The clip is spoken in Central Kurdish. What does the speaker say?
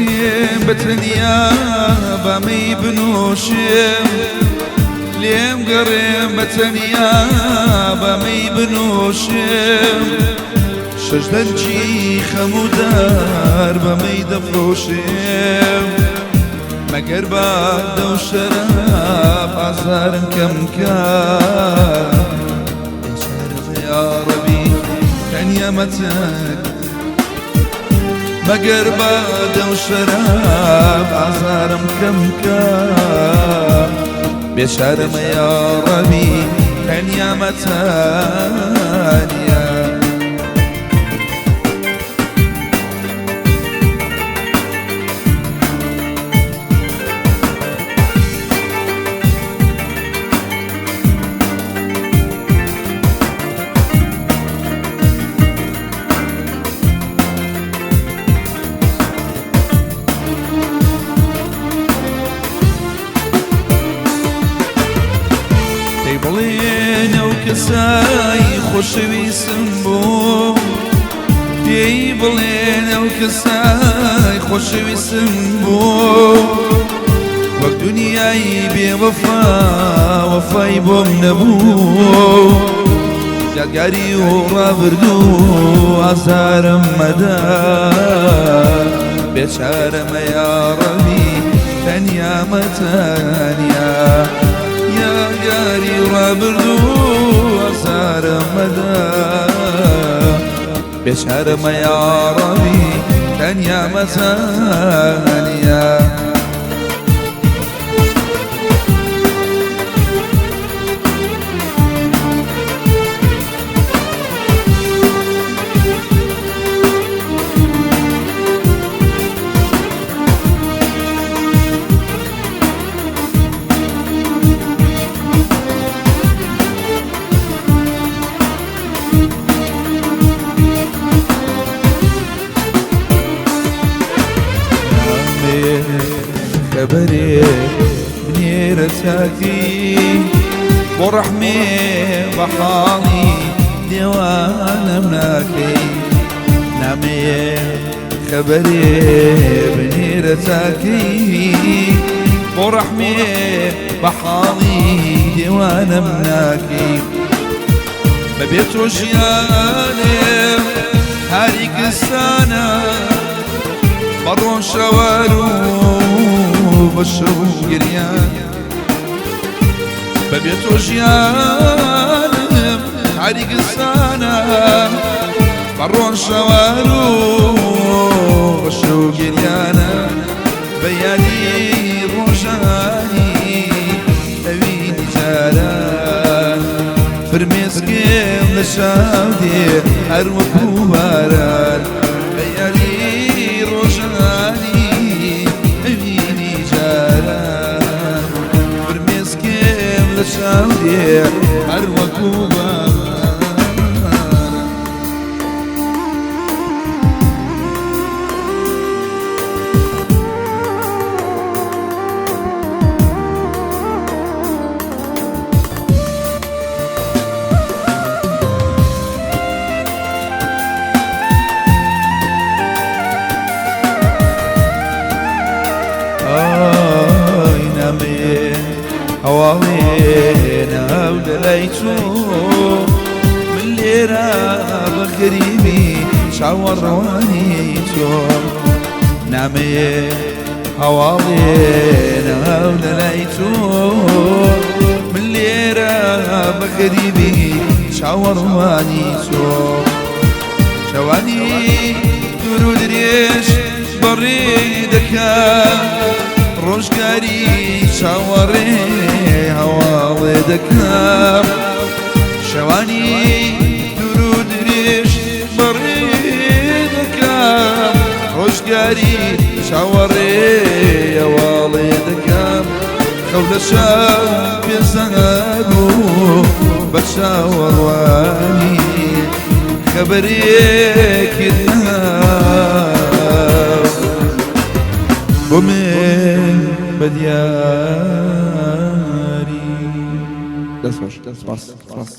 گەڕێم بە تەنیا با مەی بنۆشێم، لێم گەڕێم بە تەنیا با مەی بنۆشێم، شەش دەنکی خەم و دار بە مەی دەفرۆشێم، مەگەر بادە و شەراب ئازارم کەم کا. بێچارەمە یا ڕەبی تەنیا مەتەک، مەگەر بادە و شەراب ئازارم کەم کا. بێچارەمە یا ڕەبی تەنیا مەتەنیا. پێی بڵێن ئەو کەسای خۆشەویستم بوو، پێی بڵێن ئەو کەسای خۆشەویستم بوو، وەک دنیای بێوەفا وەفای بۆم نەبوو، یادگاری و ڕابردوو ئازارم مەدە. بێچارەمە یا ڕەبی تەنیا مەتەنیا، یادگاری و ڕابردوو ئازارم مەدە. بێچارەمە یا ڕەبی تەنیا مەتەنیا. خەبەرێ بنێرە چاکی، بۆ ڕەحمێ بە حاڵی دێوانم ناکەی. نامەیە خەبەرێ بنێرە چاکی، بۆ ڕەحمێ بە حاڵی دێوانم ناکەی. بەبێ تۆ ژیانێ هاریکستانە، بە ڕۆژەوار و بە شەو گریان. بەبێ تۆ ژیانم هاریکستانە، بە ڕۆژەوار و بە شەو گریانە. بە یادی ڕۆژانی ئەوینی جاران، فرمێسکێم لە چاو دێ هەر وەکوو باران. بە یادی ڕۆژانی ئەوینی جاران، فرمێسکێم لە چاو دێ هەر وەکوو باران. ئای نامەیێ هەواڵێ ناو لە لای تۆ، من لێرە بە غەریبی چاوەڕوانی تۆ. نامەیێ هەواڵێ ناو لە لای تۆ، من لێرە بە غەریبی چاوەڕوانی تۆ. شەوانی دوور و درێژ بەڕێ دەکا، ڕۆژگاری چاوەڕێ هەواڵێ دەکەم. شەوانی دوور و درێژ بەڕێ دەکەم، ڕۆژگاری چاوەڕێ هەواڵێ دەکەم. خەو لە چاو بێزار بوو بە چاوەڕوانی خەبەرێکت ناو بۆ من بە دیاری. دەست خۆش، سپاس، سپاس.